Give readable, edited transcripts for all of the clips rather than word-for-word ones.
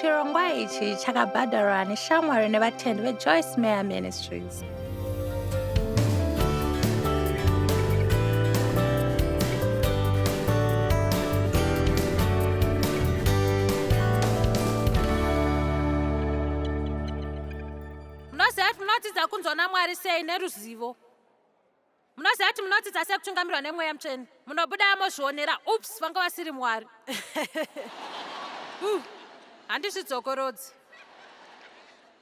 Chirongwa ichi chakabhadharwa neshamwari nevatendi veJoyce Meyer Ministries. Munoziva kuti munodzidza kunzwa naMwari sei neruzivo. Munoziva kuti munodzidza sei kutungamirwa nemweya mutsvene. Munobuda mozvionera, ups, vanga vasiri Mwari. Handizvidzokorodzi.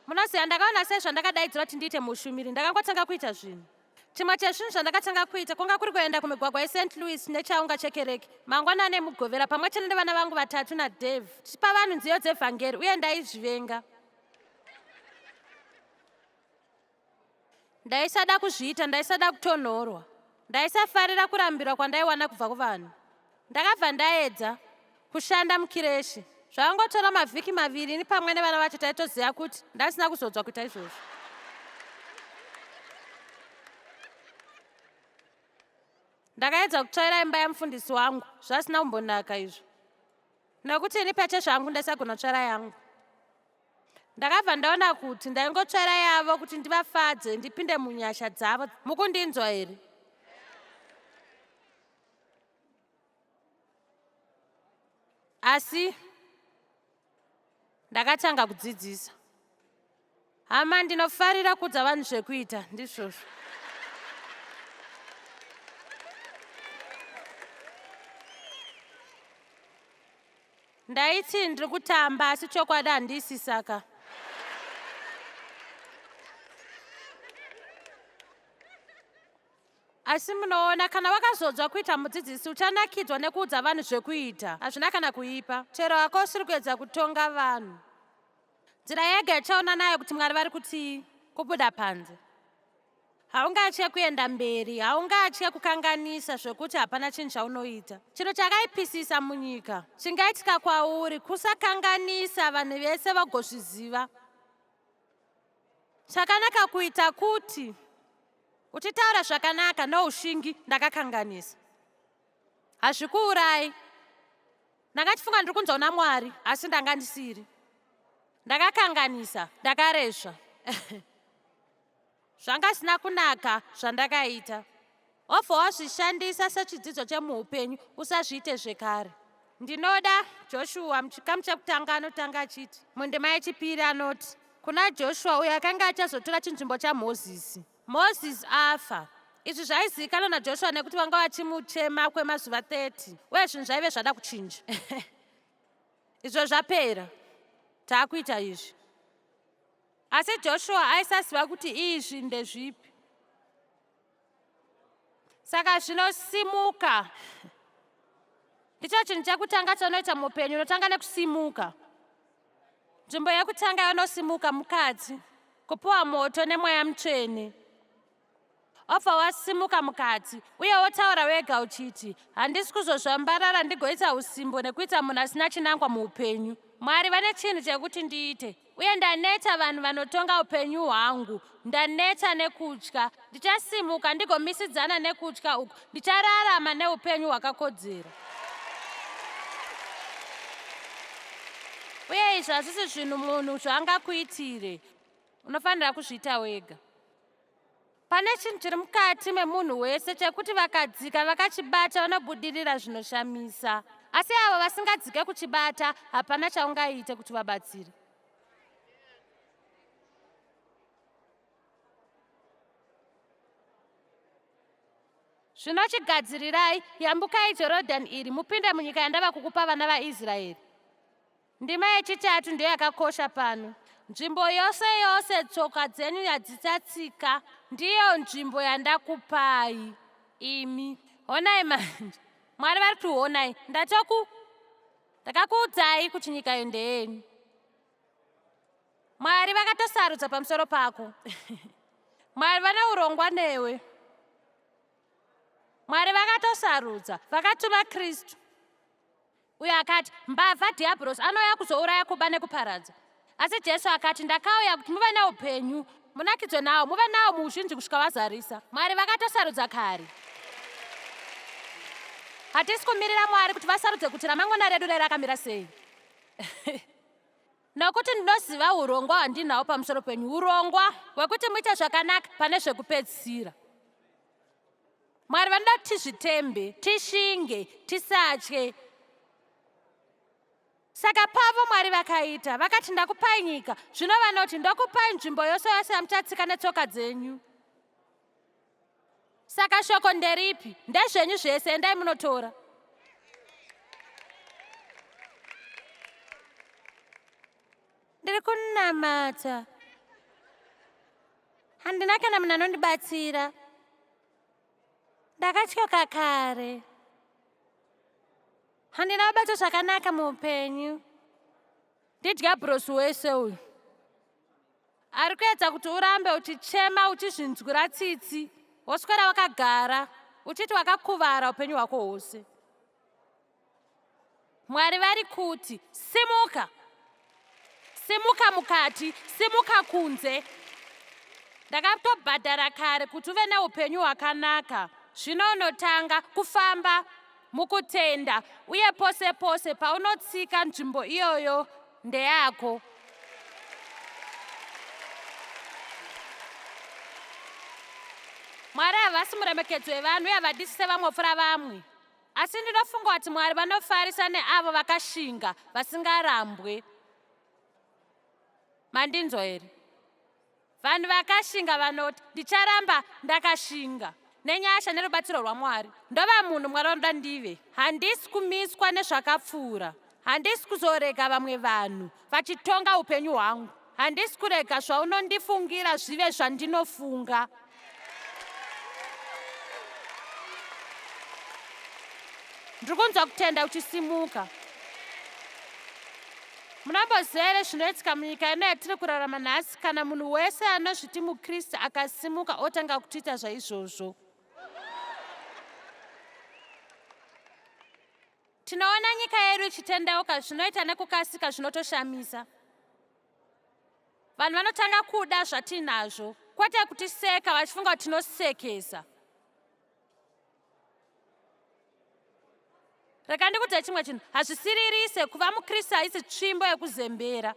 Munoziva ndakaona sei zvandakadaidzirwa kuti ndiite muushumiri. Ndakangotanga kuita zvinhu. Chimwe chezvinhu zvandakatanga kuita kwanga kuri kuenda kumigwagwa yeSt. Louis nechaunga chekereke mangwanani eMugovera pamwe chete nevana vangu vatatu naDave, tichipa vanhu nziyo dzevhangeri, uye ndaizvivenga. Ndaisada kuzviita, ndaisada kutonhorwa. Ndaisafarira kurambirwa kwandaiwana kubva kuvanhu. Ndakabva ndaedza kushanda mukireshi. Zvakangotora mavhiki maviri ini pamwe nevana vacho taitoziva kuti ndasina kuzodzwa kuita izvozvo. Ndakaedza kutsvaira imba yamufundisi wangu, zvasina kumbonaka izvo. Nokuti ini pachezvangu ndaisagona kutsvaira yangu. Ndakabva ndaona kuti ndaingotsvaira yavo kuti ndivafadze ndipinde munyasha dzavo. Mukundinzwa here? Asi ndakatanga kudzidzisa. Hama, ndinofarira kuudza vanhu zvekuita, ndizvozvo. Ndaiti ndiri kutamba asi chokwadi handisi saka. Asi munoona, kana wakazodzwa kuita mudzidzisi uchanakidzwa nekuudza vanhu zvekuita. Hazvina kana kuipa. Chero hako usiri kuedza kutonga vanhu. Nzira yega yachaona nayo kuti Mwari vari kutii, kubuda panze. Haungatye kuenda mberi, haungatye kukanganisa zvekuti hapana chinhu chaunoita. Chinhu chakaipisisa munyika chingaitika kwauri kusakanganisa vanhu vese vagozviziva. Chakanaka kuita kuti uchitaura zvakanaka noushingi ndakakanganisa. Hazvikuurayi. Ndanga ndichifunga ndiri kunzwa una Mwari asi ndanga ndisiri. Ndakakanganisa, ndakaresva. Zvanga zvisina kunaka zvandakaita. Wobva wazvishandisa sechidzidzo chemuhupenyu usazviite zvekare. Ndinoda Joshua muchikamu chekutanga anotanga achiti mundima yechipiri anoti kuna Joshua uyo akanga achazotora chinzvimbo chaMozisi. Mozisi afa. Izvi zvaizivikanwa naJoshua nekuti vanga vachimuchema kwemazuva 30 uye zvinhu zvaive zvada kuchinja. Izvo zvapera. Taakuita izvi. Asi Joshua aisaziva kuti izvi ndezvipi. Saka zvinosimuka. Ndicho chinhu chekutanga chaunoita muupenyu, unotanga nekusimuka. Nzvimbo yekutanga yaunosimuka mukadzi, kupiwa moto nemweya mutsvene. Obva wasimuka mukati uye wotaura wega uchiti, Handisi kuzozvambarara ndigoita usimbo nekuita munhu asina chinangwa muupenyu. Mwari vane chinhu chekuti ndiite uye ndaneta vanhu vanotonga upenyu hwangu. Ndaneta nekutya. Ndichasimuka ndigomisidzana nekutya uku. Ndichararama neupenyu hwakakodzera. Uye izvi hazvisi zvinhu munhu zvaangakuitire. Unofanira kuzviita wega. Pane chinhu chiri mukati memunhu wese chekuti vakadzika vakachibata vanobudirira zvinoshamisa. Asi avo vasingadzike kuchibata hapana chaungaite kuti vabatsire. Zvino chigadzirirai, yambukai Jorodhani iri, mupinde munyika yandava kukupa vana vaIsraeri. Ndima yechitatu ndiyo yakakosha pano. Nzvimbo yose yose tsoka dzenyu yadzitsatsika ndiyo nzvimbo yandakupai imi. Honai manje. Mwari vari kuti honai. Ndatoku ndakakuudzai kuti nyika iyo ndeyenyu. Mwari vakatosarudza pamusoro pako. Mwari vane urongwa newe. Mwari vakatosarudza, vakatuma Kristu. Uyo akati, Mbavha, Dhiabhorosi, anouya kuzouraya, kuba nekuparadza. Asi Jesu akati, Ndakauya kuti muve neupenyu, munakidzwe nawo, muve nawo muuzhinji kusvika wazarisa. Mwari vakatosarudza kare. Hatisi kumirira Mwari kuti vasarudze kuti ramangwana redu dai rakamira sei. Nokuti ndinoziva urongwa hwandinahwo pamusoro penyu, urongwa hwekuti muite zvakanaka pane zvekupedzisira. Mwari vanoda kuti tizvitembe, tishinge, tisatye. Saka pavo Mwari vakaita, vakati ndakupai nyika, zvino vanoti ndokupai nzvimbo yose yose yamuchatsika netsoka dzenyu. Saka shoko nderipi? Ndezvenyu zvese, endai munotora. Ndiri kunamata. Handina kana munhu anondibatsira. Ndakatyoka kare. Handina kubatwa zvakanaka muupenyu. Ndidhiabhorosi wese uyu. Ari kuedza kuti urambe uchichema uchizvinzwira tsitsi, woswera wakagara uchiti wakakuvara upenyu hwako hwose. Mwari vari kuti simuka, simuka mukati, simuka kunze. Ndakatobhadhara kare kuti uve neupenyu hwakanaka. Zvino unotanga kufamba mukutenda uye pose pose paunotsika nzvimbo iyoyo ndeyako. Mwari havasi muremekedzo wevanhu uye havadisise vamwe kupfuura vamwe. Asi ndinofunga kuti Mwari vanofarisa neavo vakashinga vasingarambwe. Mandinzwa here? Vanhu vakashinga vanoti, Ndicharamba ndakashinga. Nenyasha nerubatsiro rwaMwari, ndova munhu Mwari vanoda ndive. Handisi kumiswa nezvakapfuura. Handisi kuzorega vamwe vanhu vachitonga upenyu hwangu. Handisi kurega zvaunondifungira zvive zvandinofunga. Ndiri kunzwa kutenda kuchisimuka. Munomboziva here zvinoitika munyika ino yatiri kurarama nhasi kana munhu wese anozviti muKristu akasimuka otanga kutiita zvaizvozvo? Tinoona nyika yedu ichitendeuka zvinoita nekukasika zvinotoshamisa. Vanhu vanotanga kuda zvatinazvo kwete kutiseka vachifunga kuti tinosekesa. Rega ndikudze chimwe chinhu, hazvisiririse kuva muKristu haisi tsvimbo yekuzembera.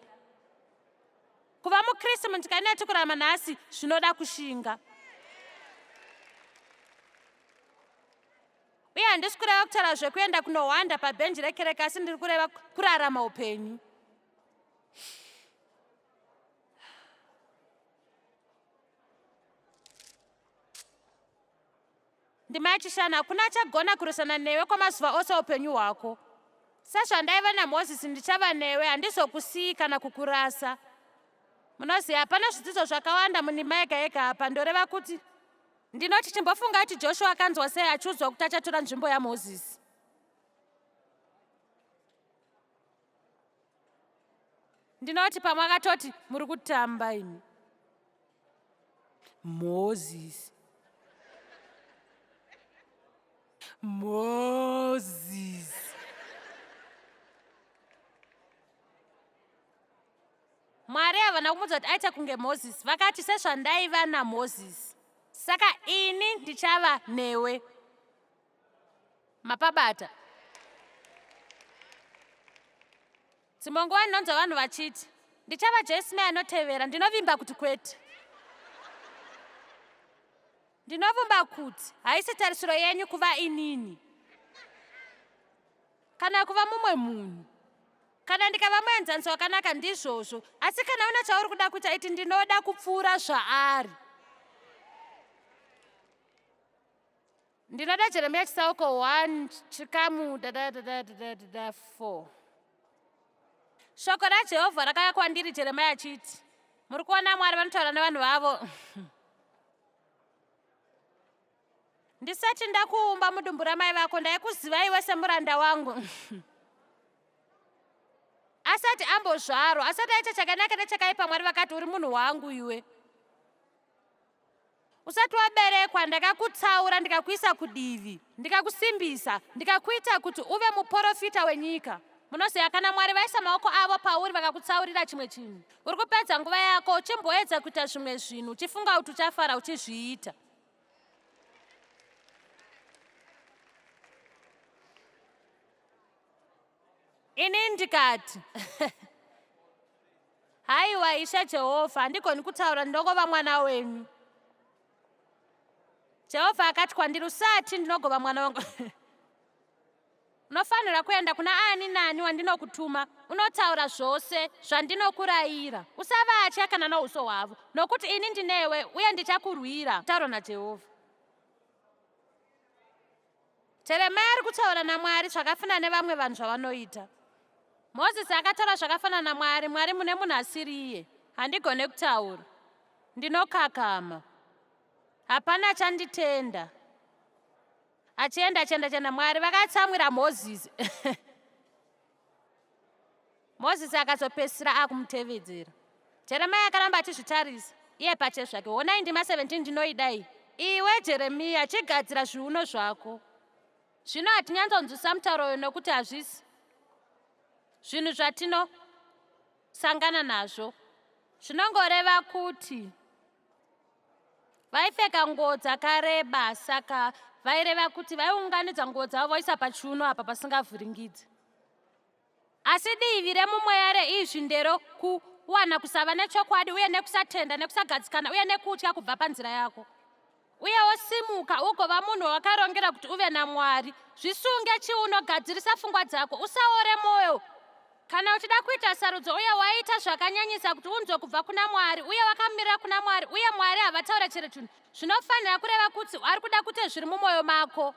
Kuva muKristu munyika ino yatiri kurarama nhasi zvinoda kushinga. Uye handisi kureva kutaura zvekuenda kunohwanda pabhenji rekereke asi ndiri kureva kurarama upenyu. Ndima yechishanu, hakuna achagona kurwisana newe kwamazuva ose oupenyu hwako. Sezvandaiva naMozisi, ndichava newe, handizokusiyi kana kukurasa. Munoziva, hapana zvidzidzo zvakawanda mundima yega yega apa, ndoreva kuti ndinoti chimbofunga kuti Joshua akanzwa sei achiudzwa kuti achatora nzvimbo yaMozisi. Ndinoti pamwe akatoti muri kutamba imi. Moses. Moses. Mwari havana kumudza kuti aite kunge Moses. Vakati sezvandaiva naMoses. Saka ini ndichava newe. Mapabata. Dzimwe nguva ndinonzwa vanhu vachiti, Ndichava Joyce Meyer anotevera. Ndinovimba kuti kwete. Ndinovimba kuti haisi tarisiro yenyu kuva inini kana kuva mumwe munhu. Kana ndikava muenzaniso wakanaka ndizvozvo, asi kana une chauri kuda kuita iti ndinoda kupfuura zvaari. Ndinoda Jeremiya chitsauko 1 chikamu dadadadadada 4. Shoko raJehovha rakauya kwandiri Jeremiya achiti, Muri kuona Mwari vanotaura nevanhu vavo. Ndisati ndakuumba mudumbu ramai vako ndaikuziva iwe semuranda wangu. Asati ambozvarwa, asati aita chakanaka nechakaipa Mwari vakati uri munhu wangu iwe. Usati waberekwa ndakakutsaura ndikakuisa kudivi, ndikakusimbisa, ndikakuita kuti uve muporofita wenyika. Munoziva, kana Mwari vaisa maoko avo pauri vakakutsaurira chimwe chinhu, uri kupedza nguva yako uchimboedza kuita zvimwe zvinhu uchifunga kuti uchafara uchizviita. Ini ndikati Haiwa Ishe Jehovha, handigoni kutaura, ndinongova mwana wenyu. Jehovha akati kwandiri, Usati ndinogova mwana wangu. Unofanira kuenda kuna ani nani wandinokutuma, unotaura zvose zvandinokurayira. Usavatya kana nouso hwavo, nokuti ini ndinewe uye ndichakurwira, taura naJehovha. Jeremiya ari kutaura naMwari zvakafanana nevamwe vanhu zvavanoita. Mozisi akataura zvakafanana naMwari, Mwari mune munhu asiri iye. Handigone kutaura. Ndinokakama. Hapana achanditenda. Achienda achienda achienda Mwari vakatsamwira Mozisi. Mozisi akazopedzisira akumutevedzera. Jeremiya akaramba achizvitarisa iye pachezvake. Honai ndima 17 ndinoida iyi. Iwe Jeremiya, chigadzira zviuno zvako. Zvino hatinyanzonzwisa mutauro uyu nokuti hazvisi zvinhu zvatinosangana nazvo. Zvinongoreva kuti Vaipfeka nguo dzakareba saka vaireva kuti vaiunganidza nguo dzavo voisa pachiuno apa pasingavhiringidzi. Asi divi remumweya reizvi nderokuwana kusava nechokwadi uye nekusatenda nekusagadzikana uye nekutya kubva panzira yako. Uye wosimuka ugova munhu wawakarongera kuti uve naMwari. Zvisunge chiuno, gadzirisa pfungwa dzako, usaore mwoyo. Kana uchida kuita sarudzo uye waita zvakanyanyisa kuti unzwe kubva kuna Mwari uye wakamirira kuna Mwari uye Mwari havataure chero chinhu, zvinofanira kureva kuti ari kuda kuite zviri mumwoyo mako.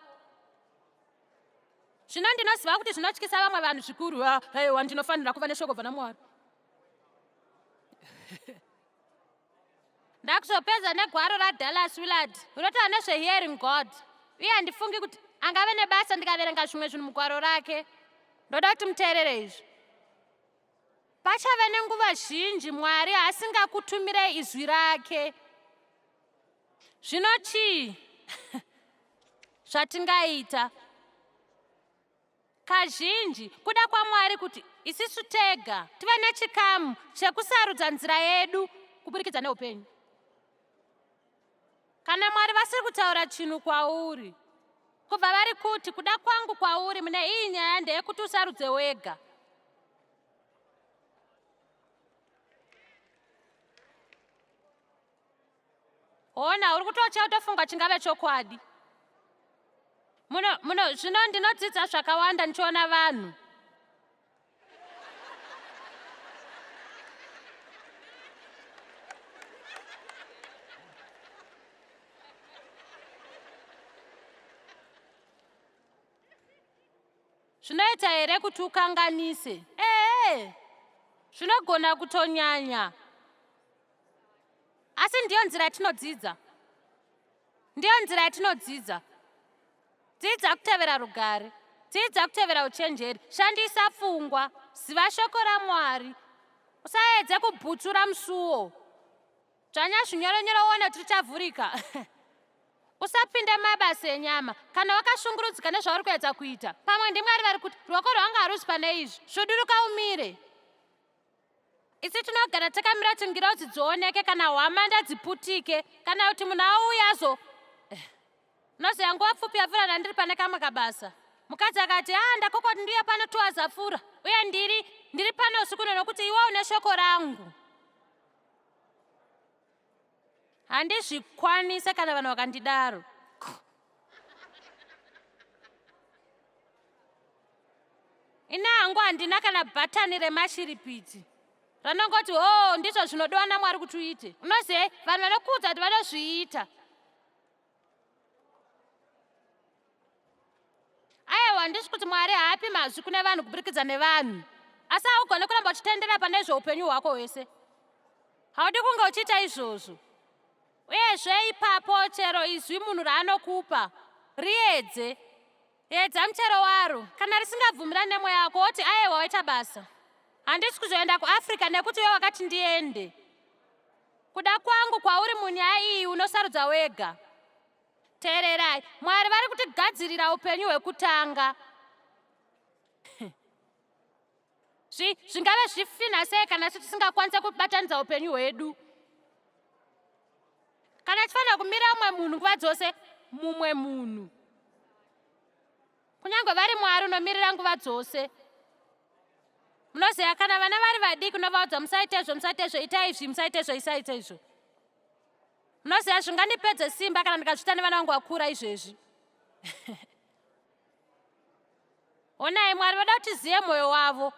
Zvino ndinoziva kuti zvinotyisa vamwe vanhu zvikuru. Ah, aiwa, ndinofanira kuva neshoko kubva naMwari. Ndakuzopedza negwaro raDallas Willard rinotaura nezveHearing God, uye handifungi kuti angave nebasa ndikaverenga zvimwe zvinhu mugwaro rake. Ndoda kuti muteerere izvi. Pachave nenguva zhinji Mwari asingakutumirei izwi rake. Zvino chii zvatingaita? Kazhinji, kuda kwaMwari kuti isisu tega tive nechikamu chekusarudza nzira yedu kuburikidza neupenyu. Kana Mwari vasiri kutaura chinhu kwauri, kubva vari kuti kuda kwangu kwauri mune iyi nyaya ndeyekuti usarudze wega. Hona, uri kutotya utofunga chingave chokwadi. Muno, muno, zvino ndinodzidza zvakawanda ndichiona vanhu. Zvinoita here kuti ukanganise? Ehe, zvinogona kutonyanya. Asi ndiyo nzira yatinodzidza. Ndiyo nzira yatinodzidza. Dzidza kutevera rugare. Dzidza kutevera uchenjeri. Shandisa pfungwa. Ziva shoko raMwari. Usaedze kubhutsura musuwo. Dzvanya zvinyoronyoro uone kuti richavhurika. Usapinde mabasa enyama kana wakashungurudzika nezvauri kuedza kuita. Pamwe ndiMwari vari kuti ruoko rwangu haruzi pane izvi. Svuduruka umire. Isu tinogara takamira kuti ngirozi dzioneke kana hwamanda dziputike kana kuti munhu auye azo Unoziva nguva pfupi yapfuura ndandiri pane kamwe kabasa. Mukadzi akati, ah, ndakokwa kuti ndiuye pano tuwazi apfuura uye ndiri ndiri pano usiku uno nokuti iwe une shoko rangu. Handizvikwanise kana vanhu vakandidaro. Ini hangu handina kana bhatani remashiripiti ranongoti hoo ndizvo zvinodiwa naMwari kuti uite. Unoziva vanhu vanokuudza kuti vanozviita. Aiwa, handisi kuti Mwari haapi mazwi kune vanhu kuburikidza nevanhu, asi haugone kuramba uchitendera pane zveupenyu hwako hwese. Haudi kunge uchiita izvozvo. Uyezve ipapo chero izwi munhu raanokupa, riedze. Edza muchero waro. Kana risingabvumirani nemweya wako, woti aiwa waita basa. Handisi kuzoenda kuAfrica nekuti iwe wakati ndiende. Kuda kwangu kwauri munyaya iyi unosarudza wega. Teererai, Mwari vari kutigadzirira upenyu hwekutanga. Zvi, zvingave zvifinha sei kana isu tisingakwanise kubatanidza upenyu hwedu? Kana tifanira kumira mumwe munhu nguva dzose, mumwe munhu. Kunyange vari Mwari unomirira nguva dzose. Munoziva kana vana vari vadiki unovaudza musaite izvo, musaite izvo, itai izvi, musaite izvo, isaite izvo. Munoziva zvingandipedze simba kana ndikazviita nevana vangu vakura izvezvi. Honai, Mwari voda kuti tizive mwoyo wavo,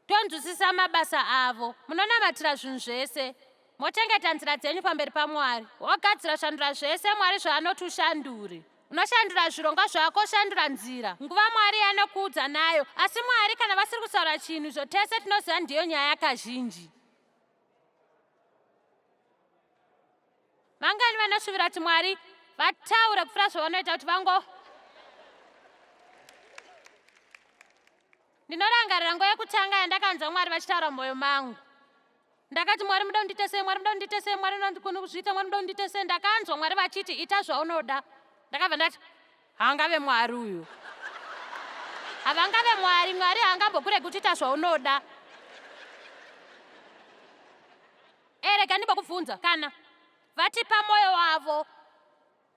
tonzwisisa mabasa avo. Munonamatira zvinhu zvese, mochengeta nzira dzenyu pamberi paMwari, wogadzira shandura zvese Mwari zvaanoti ushandure. Unoshandura zvirongwa zvako, shandura nzira, nguva Mwari yanokuudza nayo. Asi Mwari kana vasiri kutaura chinhu izvo tese tinoziva ndiyo nyaya kazhinji. Vangani vanoshuvira kuti Mwari vataure kupfuura zvavanoita kuti vango Ndinorangarira nguva yekutanga yandakanzwa Mwari vachitaura mumwoyo mangu. Ndakati Mwari muda kundiita sei, Mwari muda kundiita sei, Mwari ndikoni kuzviita, Mwari muda kundiita sei. Ndakanzwa Mwari vachiti ita zvaunoda. Ndakabva ndati haangave Mwari uyu. Havangave Mwari, Mwari haangambokuregi kuti ita zvaunoda. Eh, rega ndimbokubvunza kana vatipa mwoyo wavo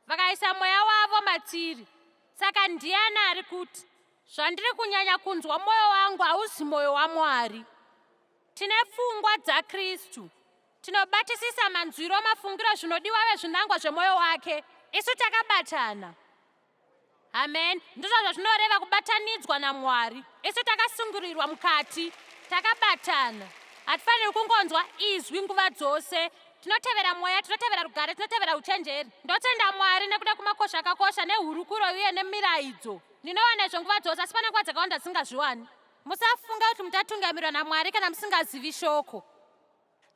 vakaisa mweya wavo matiri saka ndiani ari kuti zvandiri kunyanya kunzwa mwoyo wangu hauzi mwoyo wamwari tine pfungwa dzakristu tinobatisisa manzwiro mafungiro zvinodiwa vezvinangwa zvemwoyo wake isu takabatana Amen. Ndizvo zvazvinoreva kubatanidzwa naMwari. Isu takasungirirwa mukati, takabatana. Hatifaniri kungonzwa izwi nguva dzose. Tinotevera mweya, tinotevera rugare, tinotevera uchenjeri. Ndotenda Mwari nekuda kwemakosha akakosha nehurukuro uye nemiraidzo. Ndinowana izvo nguva dzose, asi pane nguva dzakawanda dzisingazviwani. Musafunga kuti muchatungamirwa naMwari kana musingazivi shoko.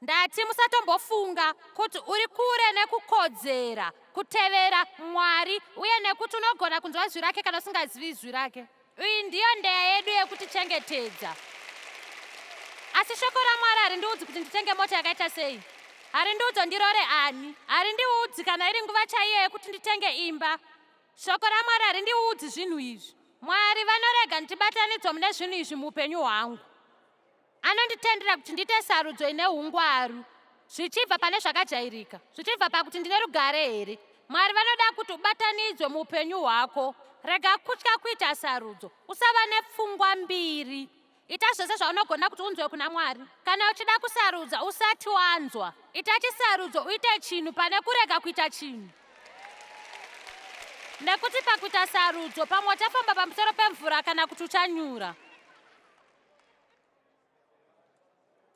Ndati musatombofunga kuti uri kure nekukodzera kutevera Mwari uye nekuti unogona kunzwa izwi rake kana usingazivi izwi rake. Iyi ndiyo ndeya yedu yekutichengetedza. Asi shoko raMwari harindiudzi kuti nditenge mota yakaita sei. Harindiudzi ndirore ani. Harindiudzi kana iri nguva chaiyo yekuti nditenge imba. Shoko raMwari harindiudzi zvinhu izvi. Mwari vanorega ndichibatanidzwa mune zvinhu izvi muupenyu hwangu. Anonditendera kuti ndiite sarudzo ine ungwaru zvichibva pane zvakajairika, zvichibva pakuti ndine rugare here. Mwari vanoda kuti ubatanidzwe muupenyu hwako. Rega kutya kuita sarudzo. Usava nepfungwa mbiri. Ita zvose zvaunogona kuti unzwe kuna Mwari. Kana uchida kusarudza usati wanzwa, ita chisarudzo uite chinhu pane kurega kuita chinhu. Nekuti pakuita sarudzo pamwe uchafamba pamusoro pemvura kana kuti uchanyura.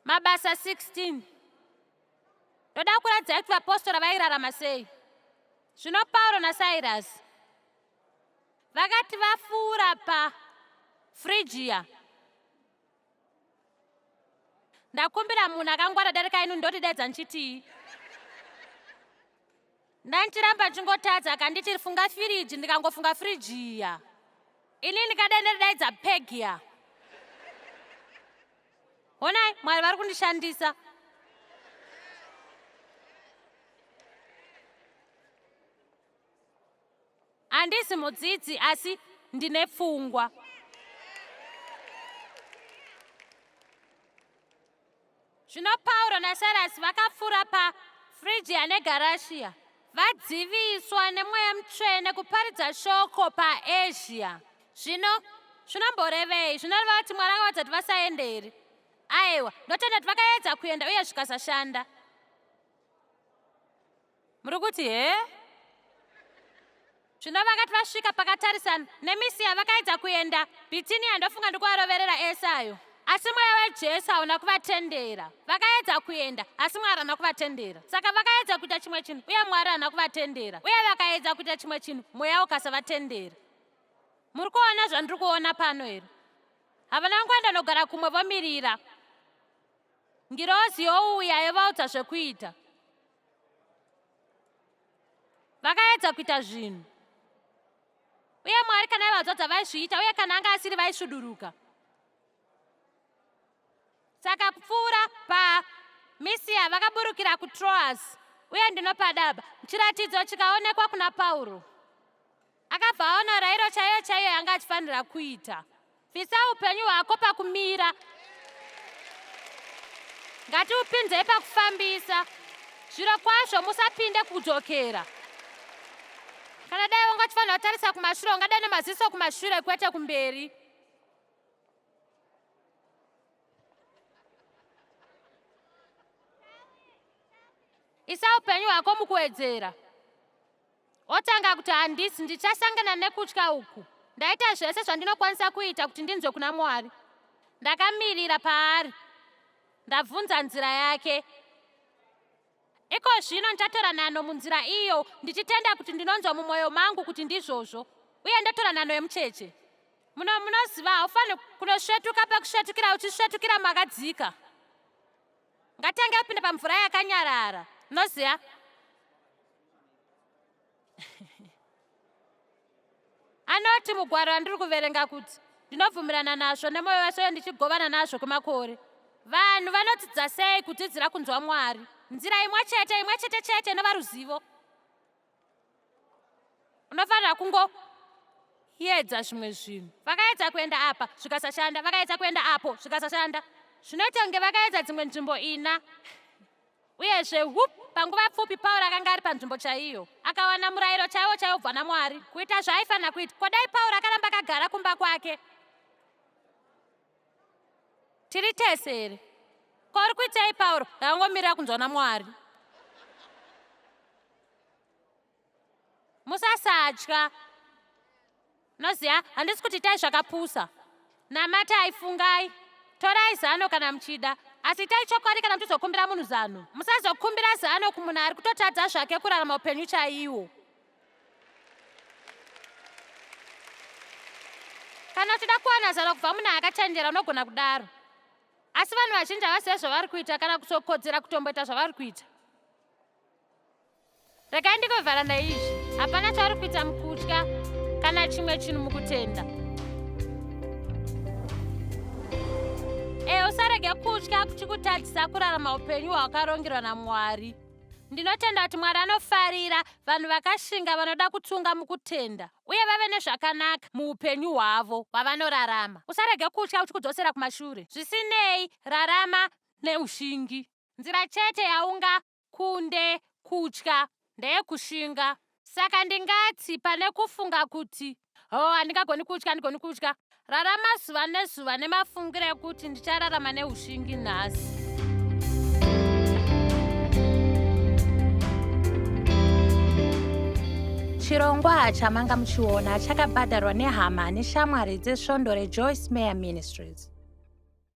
Mabasa 16. Ndoda kuratidzai kuti vapostora vairarama sei. Zvino Pauro naSairasi vakati vafuura paFrigia. Ndakumbira munhu akangwara darika inu ndotidaidza ndichitii? Ndanchiramba ndichingotadza akanditi funga firiji ndikangofunga firijiya. Ini ndikadai ndaridaidza pegia. Honai Mwari vari kundishandisa. Handisi mudzidzi asi ndine pfungwa. Zvino Pauro naSirasi vakapfuura paFrigia neGaratia, vadziviswa neMweya Mutsvene kuparidza shoko paAsia. Zvino zvinomborevei? Zvinoreva kuti Mwari akavaudza kuti vasaende here? Aiwa, ndotenda kuti vakaedza kuenda uye zvikasashanda. Muri kuti he? Zvino vakati vasvika pakatarisana neMisiya vakaedza kuenda Bitinia, ndofunga ndikuvaroverera ese ayo. Asi mweya waJesu hauna kuvatendera. Vakaedza kuenda, asi Mwari haana kuvatendera. Saka vakaedza kuita chimwe chinhu, uye Mwari haana kuvatendera. Uye vakaedza kuita chimwe chinhu, mweya ukasavatendera. Muri kuona zvandiri kuona pano here? Havana kungoenda nogara kumwe vomirira. Ngirozi youya yovaudza zvekuita. Vakaedza kuita zvinhu. Uye Mwari kana aivadzodza vaizviita uye kana anga asiri vaisuduruka. Saka kupfuura paMisia vakaburukira kuTroas uye ndinopadaba. Chiratidzo chikaonekwa kuna Pauro. Akabva aona rairo chaiyo chaiyo yanga achifanira kuita. Bvisa upenyu hwako pakumira. Ngatiupinzei pakufambisa. Zviro kwazvo musapinde kudzokera. Kana dai wanga uchifanira kutarisa kumashure ungadai nemaziso kumashure kwete kumberi. Isa upenyu hwako mukuwedzera. Otanga kuti handisi ndichasangana nekutya uku. Ndaita zvese zvandinokwanisa kuita kuti ndinzwe kuna Mwari. Ndakamirira paari. Ndabvunza nzira yake. Iko zvino ndichatora nhanho munzira iyo ndichitenda kuti ndinonzwa mumwoyo mangu kuti ndizvozvo uye ndotora nhanho yemucheche. Muno munoziva haufaniri kunosvetuka pekusvetukira uchisvetukira makadzika. Ngatange kupinda pamvura yakanyarara. Munoziva? Anoti mugwaro randiri kuverenga kuti ndinobvumirana nazvo nemwoyo wese uye ndichigovana nazvo kwemakore. Vanhu vanodzidza sei kudzidzira kunzwa Mwari? Nzira imwe chete, imwe chete chete inova ruzivo. Unofanira kungoedza zvimwe zvinhu. Vakaedza kuenda apa zvikasashanda, vakaedza kuenda apo zvikasashanda. Zvinoita kunge vakaedza dzimwe nzvimbo ina. Uyezve, whoop, panguva pfupi Pauro akanga ari panzvimbo chaiyo. Akawana murayiro chaiwo chaiwo kubva naMwari, kuita zvaaifanira kuita. Ko dai Pauro akaramba akagara kumba kwake? Tiri tese here? Ko uri kuitei Pauro? Ndakangomirira kunzwa naMwari. Musasatya. Noziva, handisi kuti itai zvakapusa. Namatai, fungai. Torai zano kana muchida. Asi itai chokwadi kana muchizokumbira munhu zano. Musazokumbira zano kumunhu ari kutotadza zvake kurarama upenyu chaiwo. Kana uchida kuwana zano kubva munhu akachenjera unogona kudaro. Asi vanhu vazhinji havazive zvavari kuita kana kutokodzera kutomboita zvavari kuita. Regai ndigovhara neizvi. Hapana chauri kuita mukutya kana chimwe chinhu mukutenda. E, usarege kutya kuchikutadzisa kurarama upenyu hwakarongerwa naMwari. Ndinotenda kuti Mwari anofarira vanhu vakashinga vanoda kutsunga mukutenda uye vave nezvakanaka muupenyu hwavo hwavanorarama. Usarege kutya kuchikudzosera kumashure. Zvisinei, rarama neushingi. Nzira chete yaunga Kunde kutya ndeyekushinga. Saka ndingati pane kufunga kuti ho handingagoni kutya handigoni kutya, rarama zuva nezuva nemafungiro ekuti ndichararama neushingi nhasi. Chirongwa chamanga muchiona chakabhadharwa nehama neshamwari dzesvondo reJoyce Meyer Ministries.